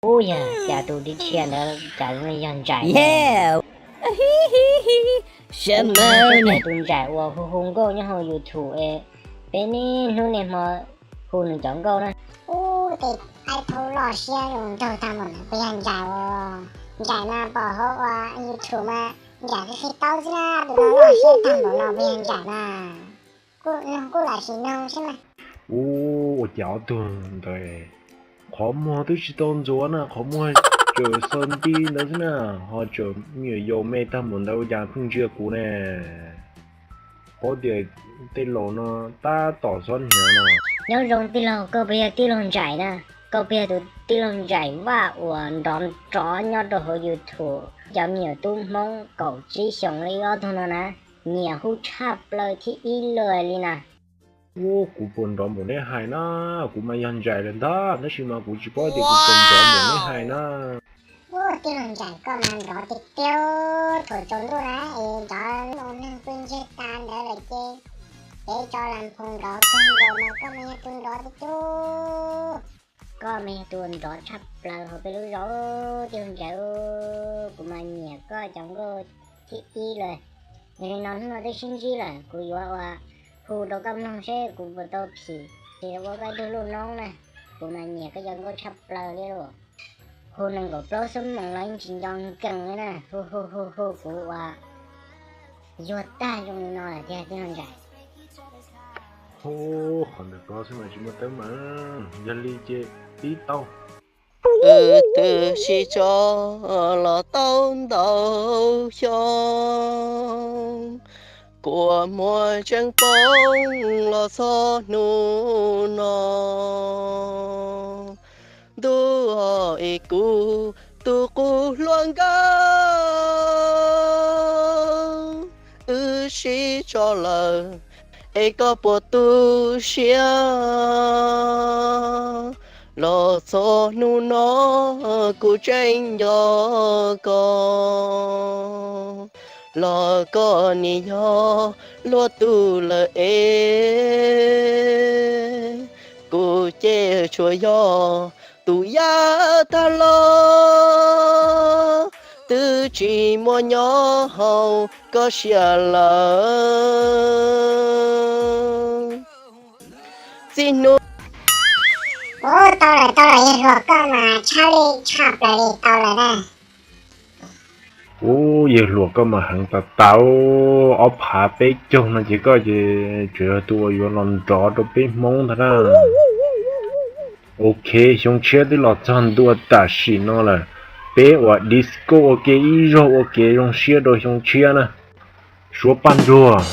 Ub yog, cas tus dib tshiab ntawd cas zoo li yog Ntsais? Yeah. Same. Tus Ntsais uas hu hu nkauj nyob hauv YouTube es peb niaj hnub niaj hmo hu nws cov nkauj na. Ub, tej aib phaub loj siab zoo nraug tag npaum ntawd puas yog Ntsais os? Ntsais mas pom hauv ua YouTube mas Ntsais qhib qhib taub xwb na, tus no loj siab tag npaum no puas yog Ntsais mas? Kuj noog kuj lam sim noog xwb mas. Ub, ua cas ob tug ntawd qhov muag twb tsis tau ntxuav na, qhov muag tseem xaw nti ntawd xwb na, ho tseem me nyuam yaus me tag npaum ntawd ua cas pheej ntsia kuv ne? Paub tias tej laus no tab tom xob hniav no. Nyob zoo tij laug, koj puas yog tij laug Ntsais na? Koj puas yog tus tij laug Ntsais Vaj uas nrov nrov nyob rau hauv YouTube cov me nyuam tub Hmoob kaum tsib xyoos li ob tug no na? Nyiam hu tshaj plaws thib ib lawm li na. Ub, kuv puas nrov npaum neb hais na? Kuv mas yog Ntsais lawm ntag, tab sis mas kuv tsis paub tias kuv puas nrov npaum neb hais na. Ub, tij laug Ntsais koj mas nrov tiag tiag, thaum tsaus ntuj na es cov neeg pw ntsiag tas ntawd lawm ces peb tso las phoos nrov kawg nkaus mas koj mas yog tus nrov tiag tiag. Koj mas yog tus nrov tshaj plaws hauv peb lub zos, tij laug Ntsais. Kuv mas nyiam koj cov nkauj thib ib lawm. Yog li no hnub no twb sib ntsib lawm, kuv yuav ua hu rau koj mloog seb kuv puas tau phim, ces ua koj ib tug lub noob na. Kuv mas nyiam koj cov nkauj tshaj plaws li lauj. Hu nees nkaum plaub xuab moos los yeej tsis nco nkees li na. Hu hu hu hu kuv ua yuag tag zoo li no lawm tiag tij laug Ntsais. Hu, qhov ntawm ko xwb mas tsis muaj teeb meem, yog li ces pib tau. Wb twb sib tso los tau ntau xyoo, kua muag tseem poob los txog hnub no. Ntuj os, es kuv tus qub hluas nkauj, wb sib tso lawm es koj puas tu siab? Los txog hnub no kuv tseem nco koj, los koj nim yog luag tug lawm es kuv ces tsuas yog tus yaj tag los, twb tsis muaj nyob hauv koj siab lawm. Txij hnub Ub, tau lawm, tau lawm, yawg hluas koj mas tshaj li tshaj plaws li, tau lawm na. Ub, yawg hluas koj mas heev tas tas, ob phav peb caug no ces koj ces tseem yog tus uas yuav los nrov rau peb Hmoob ntag na. Ok, xyoo tshiab twb los txog ntua tam sim no lawm, peb ua disco ua ke ib zaug ua kev zoo siab rau xyoo tshiab na. Suav Paj Ntsuag.